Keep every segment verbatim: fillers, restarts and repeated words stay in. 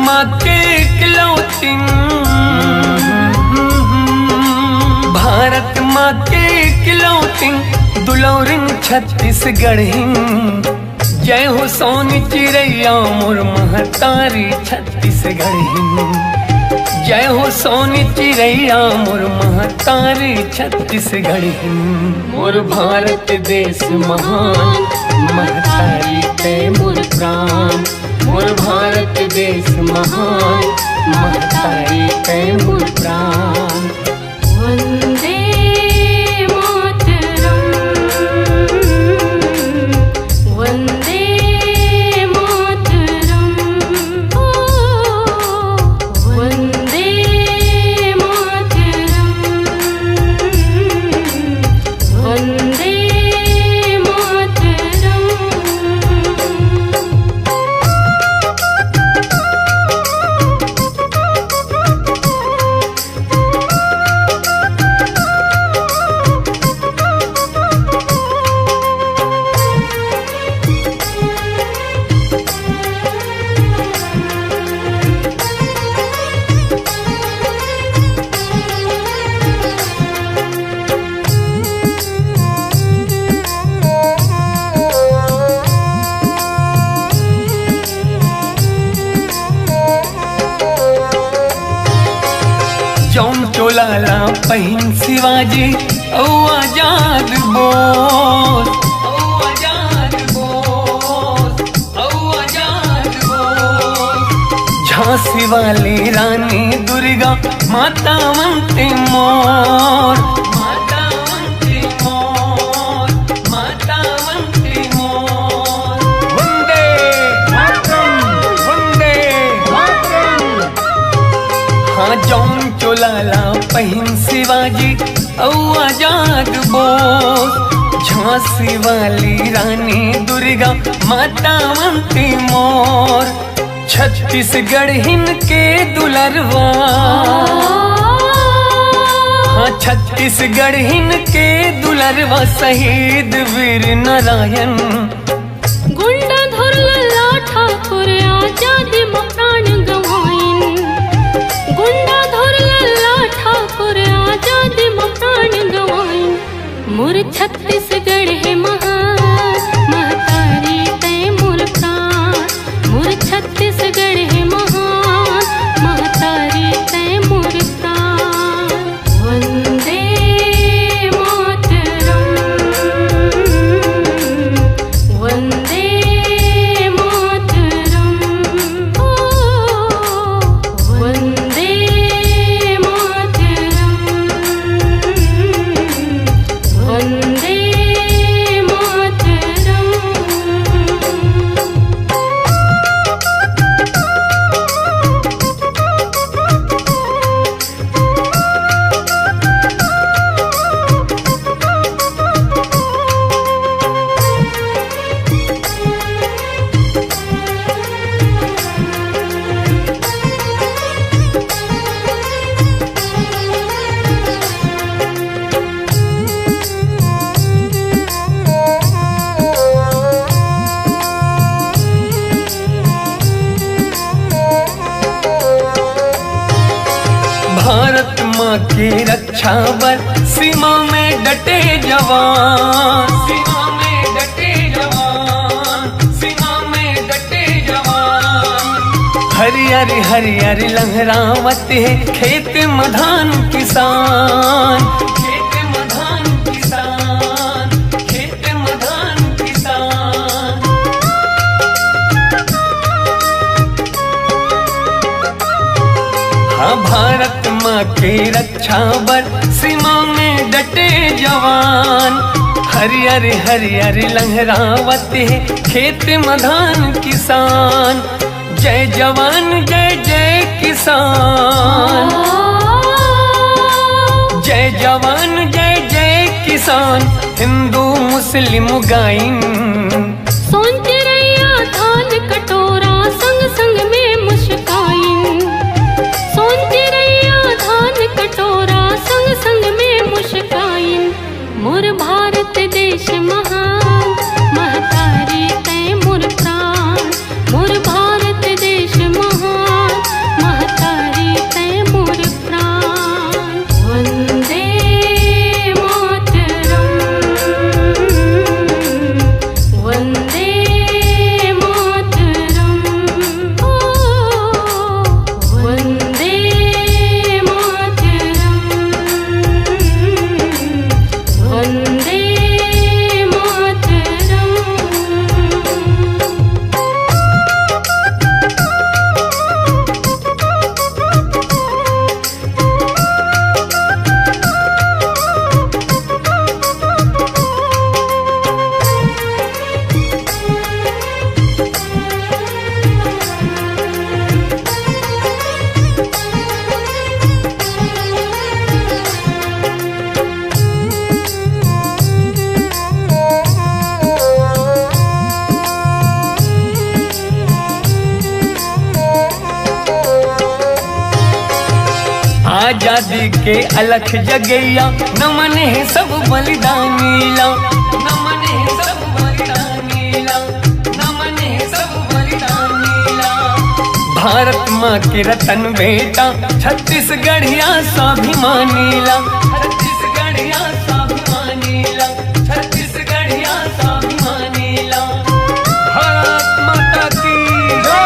माँ के इकलौतिन, भारत माँ के इकलौतिन दुलौरिन छत्तीसगढ़िन। जय हो सोन चिरैया मोर महतारी छत्तीसगढ़िन। जय हो सोन चिरैया मोर महतारी छत्तीसगढ़िन। मोर भारत देश महान, महतारी तै मोर प्राण। मोर भारत देश महान, महतारी तै मोर प्राण। वंदे मातरम, वंदे मातरम, ओ, वंदे मातरम, वंदे मातरम। जौन चोला ला पहिन शिवाजी अउ आजाद बोस, अउ आजाद बोस, अउ आजाद बोस। झांसी वाली रानी दुर्गा माता वंदे मोर, माता वंदे मोर, माता वंदे मोर। वंदे मातरम, वंदे मातरम। हाँ, जौन चोला ला पहिन शिवाजी अउ आजाद बोस, झांसी वाली रानी दुर्गा माता वंदे मोर। छत्तीसगढ़िन के दुलरवा, हाँ, छत्तीसगढ़िन के दुलरवा शहीद वीर नारायण। गुंडा धुरलल्ला ठाकुर आजादी म प्राण गंवाइन। गुंडा धुरलल्ला ठाकुर आजादी म प्राण गंवाइन। मोर छत्तीसगढ़ हे महान, महतारी तै मोर प्राण। मोर छत्तीसगढ़ हे महान, महतारी तै मोर प्राण। वंदे मातरम, वंदे मातरम, ओ, वंदे मातरम, वंदे मातरम। भारत माँ के रक्षा बर सीमा में डटे जवान, सीमा में डटे जवान, सीमा में डटे जवान। हरियर हरियर लहरावत हे खेत म धान किसान, खेत म धान किसान, खेत म धान किसान। हाँ, भारत माँ के रक्षा बर सीमा में डटे जवान। हरियर हरियर लहरावत हे खेत म धान किसान। जय जवान जय जय किसान, जय जवान जय जय किसान। हिंदू मुस्लिम गाइन, सोन चिरैया धान कटोरा संग संग में मुस्काइन। सोन चिरैया धान कटोरा संग संग में मुस्काइन। मोर भारत देश महान, महतारी तै मोर प्राण। मोर भारत देश महान, आजादी के अलख जगइया, नमन हे सब बलिदानी ला, नमन हे सब बलिदानी ला, नमन हे सब बलिदानी ला। भारत माँ के रतन बेटा, छत्तीसगढ़िया स्वाभिमानी ला, छत्तीसगढ़िया स्वाभिमानी ला, छत्तीसगढ़िया स्वाभिमानी ला। भारत माता की जय,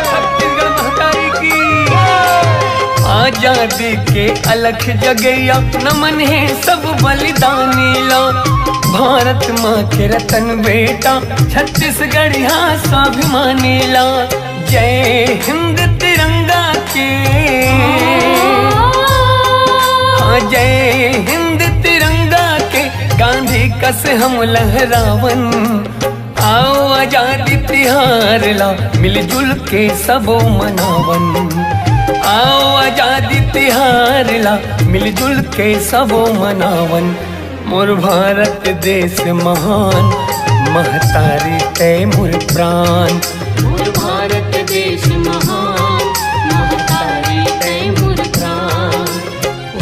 छत्तीसगढ़ महतारी की जय। आजादी के अलख जगइया, नमन हे सब बलिदानी ला। भारत माँ के रतन बेटा, छत्तीसगढ़िया स्वाभिमानी ला। जय हिंद तिरंगा के, हाँ, जय हिंद तिरंगा के, गांधी कस हम लहरावन। आओ आजादी तिहार ला, मिलजुल के सबो मनावन। आओ आजादी तिहार ला, मिलजुल के सबो मनावन। मोर भारत देश महान, महतारी तै मोर प्राण। मोर भारत देश महान, महतारी तै मोर प्राण।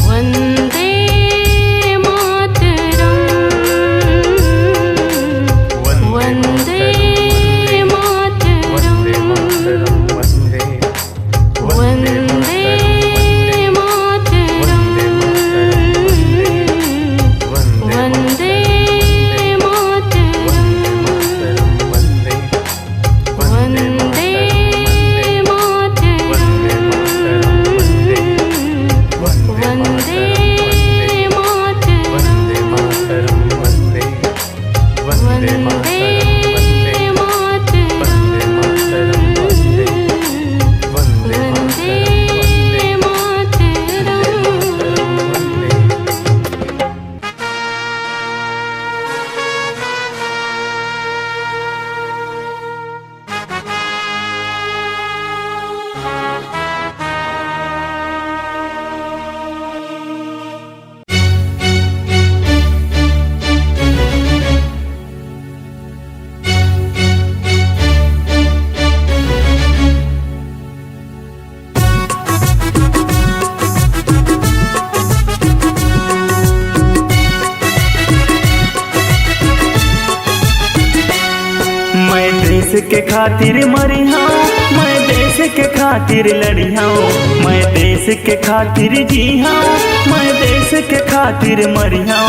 वंदे मातरम। वंदे मातरम। वंदे मातरम। वंदे मातरम। वंदे मातरम। वंदे मातरम। वंदे मातरम। वंदे मातरम। वंदे मातरम। वंदे मातरम। मैं देश के खातिर मरिहां, मैं देश के खातिर लड़िहां, मैं देश के खातिर जीहां, मैं देश के खातिर मरिहां।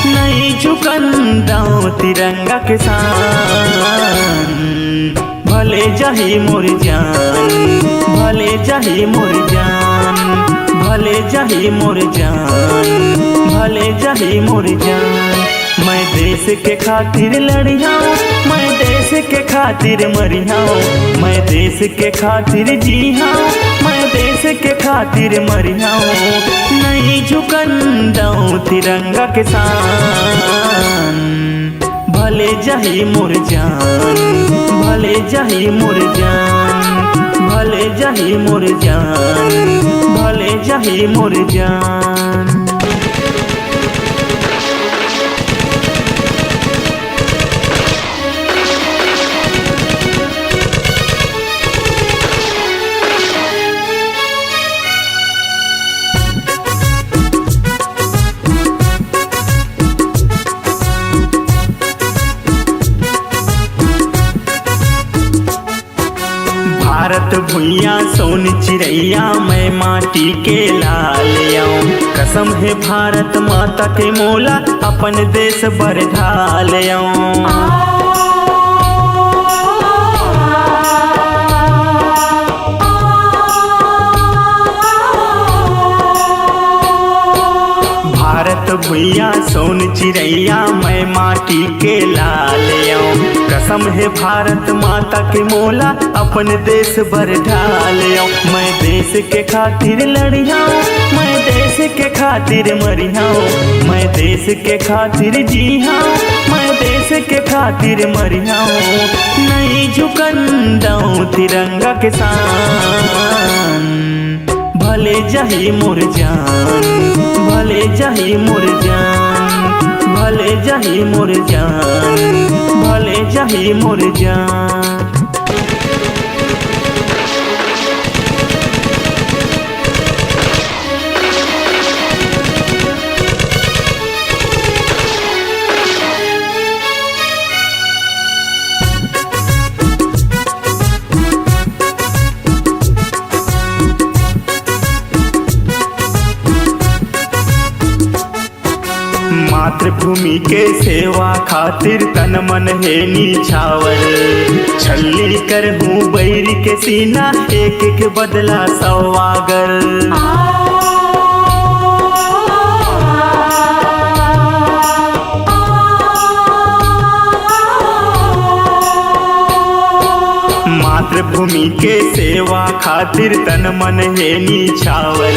नहीं झुकन दांव तिरंगा के शान। भले जाही मोर जान, भले जाही मोर जान, भले जाही मोर जान, भले जाही मोर जान। मैं देश के खातिर लड़िहां, मैं देश के खातिर मरिहां, मैं देश के खातिर जीहां, मैं देश के खातिर मरिहां। नहीं झुकन दांव तिरंगा के शान। भले जाही मोर जान, भले जाही मोर जान, भले जाही मोर जान, भले जाही मोर जान। भारत भुइयां सोन चिरैया, मैं माटी के लाल आंव। कसम हे भारत माता के मोला, अपन देश बर ढाल आंव। भारत भुइयां सोन चिरैया, मैं माटी के लाल आंव। कसम हे भारत माता के मोला, अपन देश बर ढाल आंव। मैं देश के खातिर लड़िहां, मैं देश के खातिर मरिहां, मैं देश के खातिर जीहां, मैं देश के खातिर मरिहां। नहीं झुकन दांव तिरंगा के शान। भले जाही मोर जान, भले जाही मोर जान, भले जाही मोर जान, भले जाही मोर जान। भूमि के सेवा खातिर तन मन हे निछावर। छल्ली करहूँ बैरी के सीना, एक एक बदला सवागर। मातृभूमि के सेवा खातिर तन मन हे निछावर।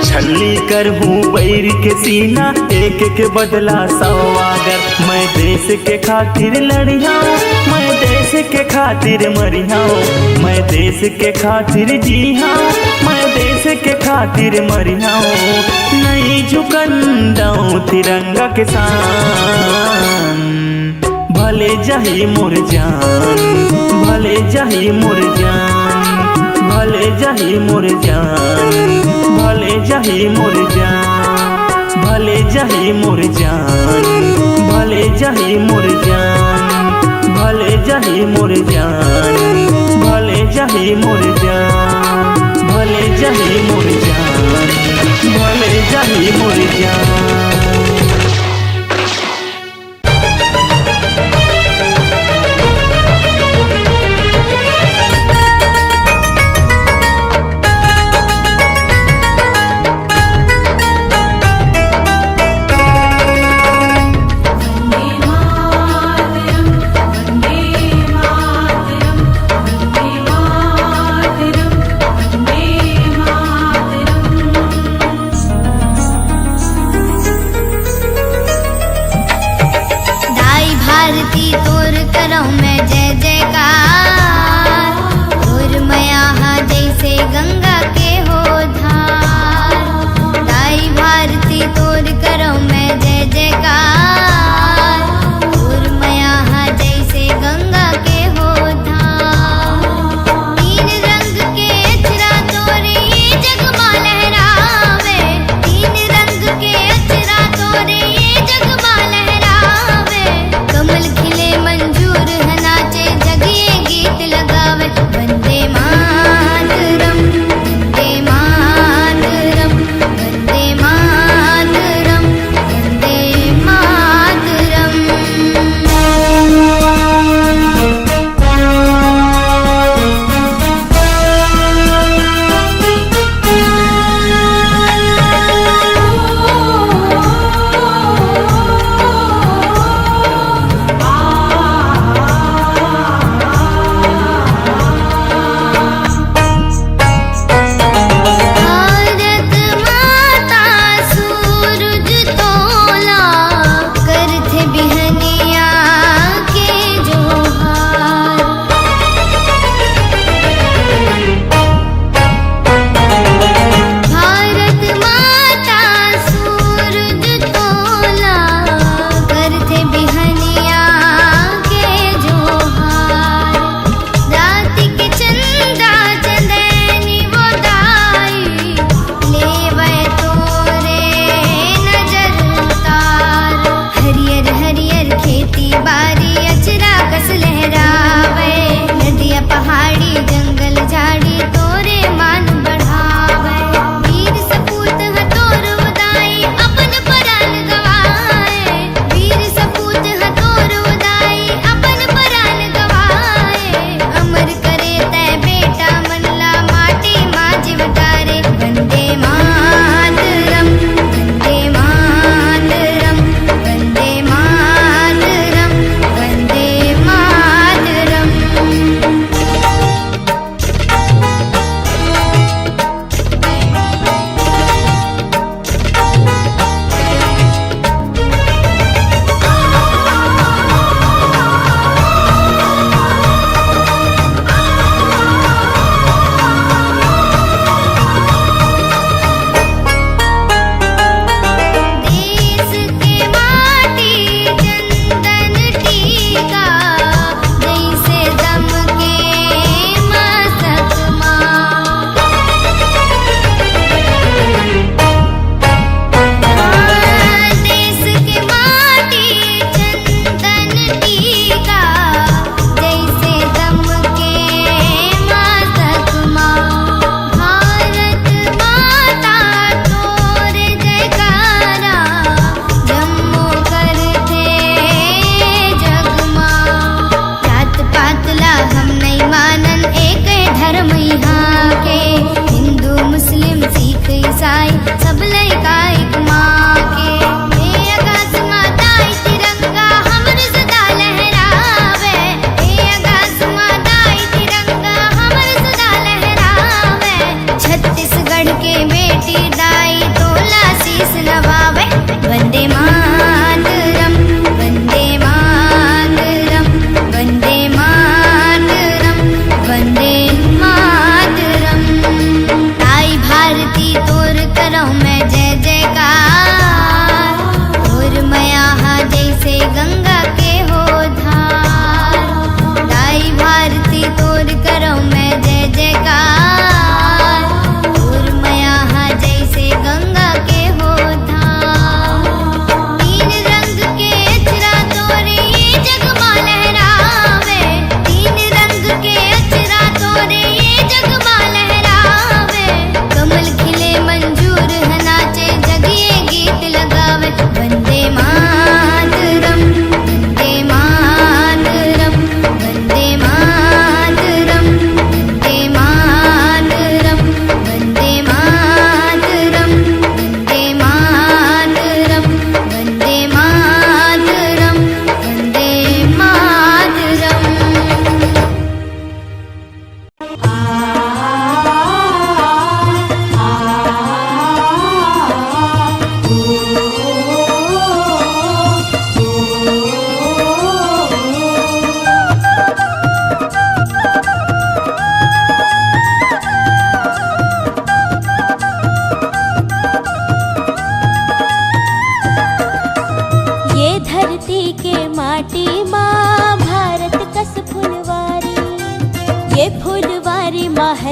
छल्ली करहूँ बैरी के सीना, एक एक बदला सवागर। मैं देश के खातिर लड़िहौं, मैं देश के खातिर मरिहौं, मैं देश के खातिर जीहौं, मैं देश के खातिर मरिहौं। नइ झुकन दौं तिरंगा के शान। भले जाही मोर जान, भले जाही मोर जान, भले जाही मोर जान, भले जाही मोर जान, भले जाही मोर जान, भले जाही मोर जान, भले जाही मोर जान, भले जाही मोर जान, भले जाही मोर जान, भले जाही मोर जान। दाई भारती तोर करौं मैं जय जयकार, तोर मया हा जैसे गंगा के हो धार। दाई भारती तोर करौं मैं जय जयकार, तोर मया हा जैसे गंगा के हो धार। तीन रंग के अक्षरा तोरे ये जग मा लहरावे, तीन रंग के अक्षरा तोरे ये जग मा लहरावे। कमल खिले मंजूर है नाचे जग ये गीत लगावे। वंदे मातरम, वंदे मातरम, वंदे मातरम, वंदे मा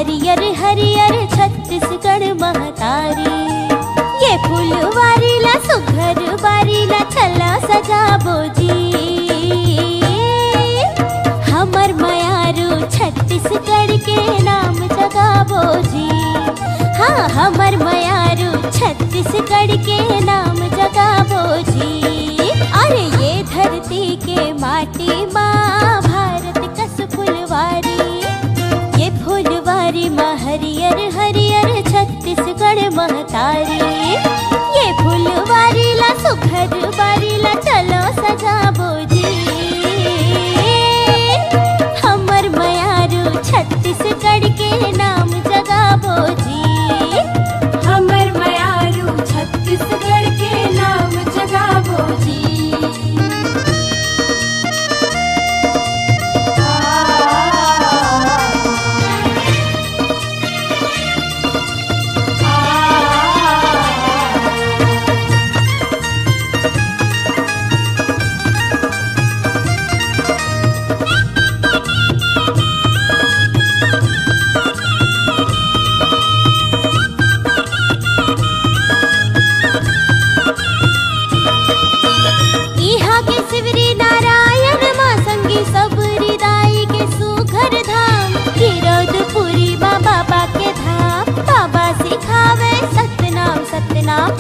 हरियर हरियर छत्तीसगढ़ महतारी, ये फुलवारी ला सुघर बारी ला चला सजाबो जी। हमर मयारू छत्तीसगढ़ के नाम जगाबो जी। हाँ, हमर मयारू छत्तीसगढ़ के नाम जगाबो जी। अरे ये धरती के माटी मा भारत कस फुलवारी, ये फुलवारी मा हरियर हरियर छत्तीसगढ़ महतारी, ये फुलवारी ला सुघर बारी ला चलो सजाबो जी। हमर मयारू छत्तीसगढ़ के नाम जगाबो जी। हमर मयारू छत्तीसगढ़ के नाम जगाबो जी। इहाँ के शिवरी नारायण मा संगी सबरी दाई के सुघर धाम। गिरौदपुरी मा बाबा के धाम, बाबा सिखावे सतनाम सतनाम।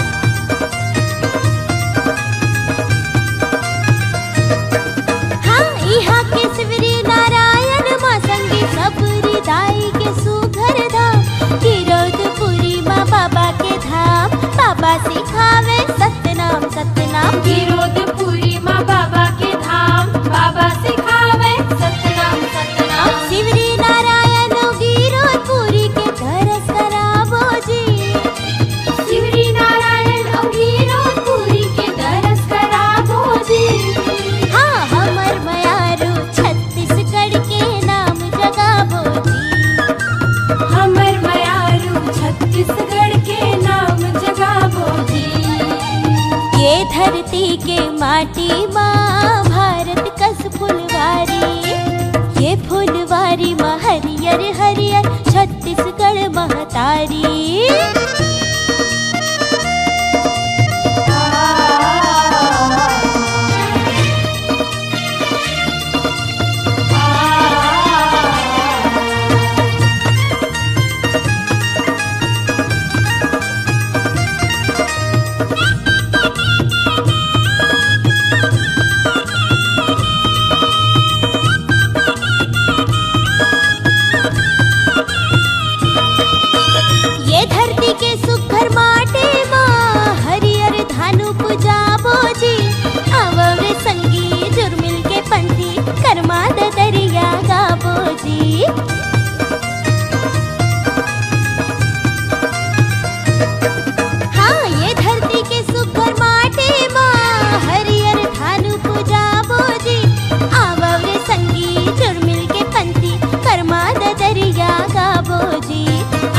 हाँ, इहाँ के शिवरी नारायण मा संगी सबरी दाई के सुघर धाम। गिरौदपुरी मा बाबा के धाम, बाबा सिखावे सतनाम सतनाम। गिरौदपुरी मा बाबा के धाम, बाबा सिखावे सतनाम सतनाम। शिवरी नारायण गिरौदपुरी के दरस कराबो जी। शिवरी नारायण अउ गिरौदपुरी के दरस कराबो जी। हाँ, हमर मयारू छत्तीसगढ़ के नाम जगाबो जी। हमर मयारू छत्तीसगढ़ के नाम जगाबो जी। ये धरती के माटी मा भारत कस फुलवारी, ये फुलवारी मा हरियर हरियर छत्तीसगढ़ महतारी। ये धरती के सुघर माटी मा हरियर धान उपजाबो जी। आवव रे संगी जुरमिल के पंथी करमा ददरिया गाबो जी। हाँ, ये धरती के सुघर माटी मा हरियर धान उपजाबो जी। आवव रे संगी जुरमिल के पंथी करमा ददरिया गाबो जी।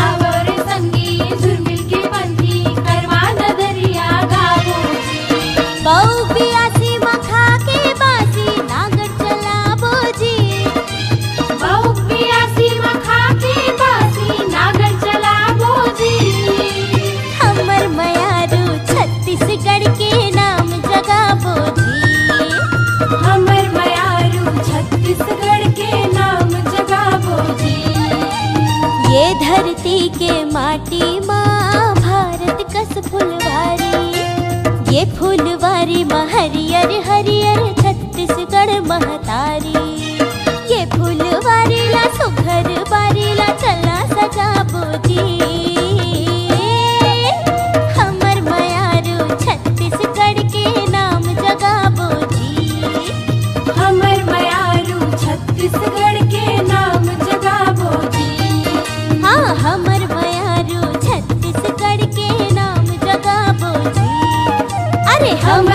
आवव रे संगी जुरमिल के पंथी करमा ददरिया गाबो जी। बहू बियासी मा खा के बासी नांगर चलाबो जी। बहू बियासी मा खा के बासी नांगर चलाबो जी। हमर मयारू छत्तीसगढ़ के नाम जगाबो जी। हमर मयारू छत्तीसगढ़ के नाम जगाबो जी। ये धरती के माटी मा भारत कस फुलवारी, ये फुलवारी मा हरियर हरियर छत्तीसगढ़ महतारी। ये फुलवारी ला सुघर बारी ला चला सजाबो जी। हमर मयारू छत्तीसगढ़ के नाम जगाबो जी। हमर मयारू छत्तीसगढ़ के नाम जगाबो जी। हाँ, हमर मयारू छत्तीसगढ़ के नाम जगाबो जी। अरे हम